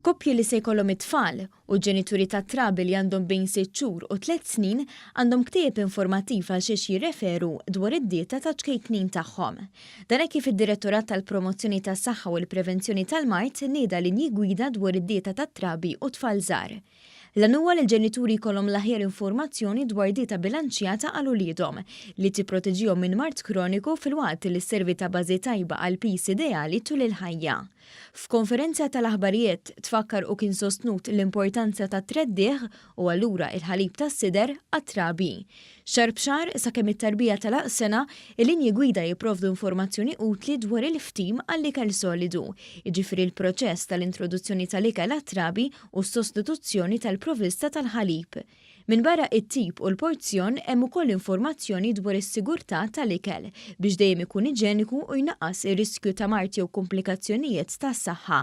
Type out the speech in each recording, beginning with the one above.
Koppji li se jkollhom it-tfal, u ġenituri ta' trabi li għandhom bejn sitt xhur u tlett snin għandhom ktieb informattiv għal xiex jirreferu dwar id-dieta taċ-ċkejknin tagħhom. Dan hekk kif id-Direttorat tal-Promozzjoni tas-Saħħa u l-Prevenzjoni tal-Mard nieda linji gwida dwar id-dieta tat-trabi u tfal żgħar. L-għan huwa li l-ġenituri jkollhom l-aħjar informazzjoni dwar dieta bilanċjata għal uliedhom, li tipproteġihom minn mard kroniku filwaqt li sservi ta' bażi tajba għal piż ideali tul il-ħajja. F'konferenza tal-aħbarijiet, tfakkar u kien sostnut l-importanza tat-treddigħ, u allura il-ħalib tas-sider, għat-trabi. Xahar b'xahar, sakemm it-tarbija tagħlaq sena, il-linji gwida jipprovdu informazzjoni utli dwar il-ftim għall-ikel solidu, jiġifieri l-proċess tal-introduzzjoni tal-ikel għat-trabi u s-sostituzzjoni tal-provvista tal-ħalib. Minbarra t-tip u l-porzjon hemm ukoll informazzjoni dwar is-sigurtà tal-ikel biex dejjem ikun iġeniku u jnaqqas ir-riskju ta' mard jew kumplikazzjonijiet tas-saħħa.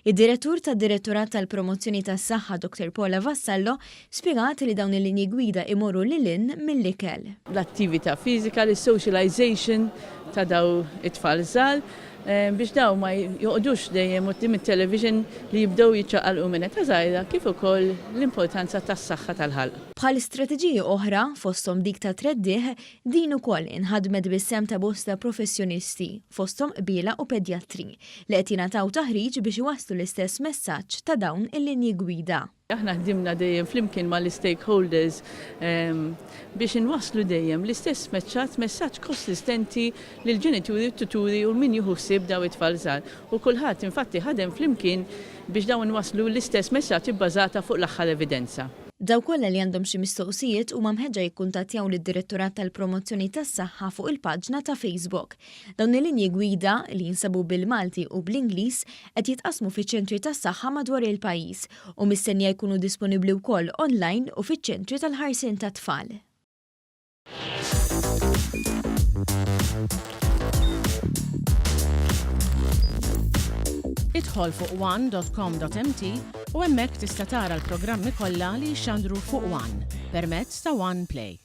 Id-Direttur tad-Direttorat tal-Promozzjoni tas-Saħħa Dr Paula Vassallo spjegat li dawn il-linji gwida imorru lil hinn mill-ikel. L-attività fiżika, l-socialization ta' daw it-tfal żgħar biex daw ma joqogħdux dejjem quddiem it-television li jibdew jiċċaqalqu minn età żgħira kif ukoll l-importanza tas-saħħa tal-ħalq. Bħal strateġiji oħra, fosthom dik tat-treddigħ, din ukoll inħadmet bis-sehem ta' bosta professjonisti, fosthom qbiela u pedjatri, li qed jingħataw taħriġ biex iwasslu l-istess messaġġ ta' dawn il-linji gwida. Aħna ħdimna dejjem flimkien mal-istakeholders biex inwasslu dejjem l-istess messaġġ, messaġġ konsistenti lill-ġenituri, t-tuturi u min jieħu ħsieb dawn it-tfal żgħar. U kulħadd infatti ħadem flimkien biex dawn inwasslu l-istess messaġġ ibbażata fuq l-aħħar evidenza. Dawk kollha li għandhom xi mistoqsijiet huma mħeġġa jikkuntattjaw lid-Direttorat tal-Promozzjoni tas-Saħħa fuq il-paġna ta' Facebook. Dawn il-linji gwida, li jinsabu bil-Malti u bl-Ingliż, qed jitqassmu fiċ-ċentri tas-saħħa madwar il-pajjiż u mistennija jkunu disponibbli wkoll online u fiċ-ċentri tal-ħarsien tat-tfal. Idħol fuq one.com.mt u hemmhekk tista' tara l-programmi kollha li jixxandru fuq One permezz ta' One Play.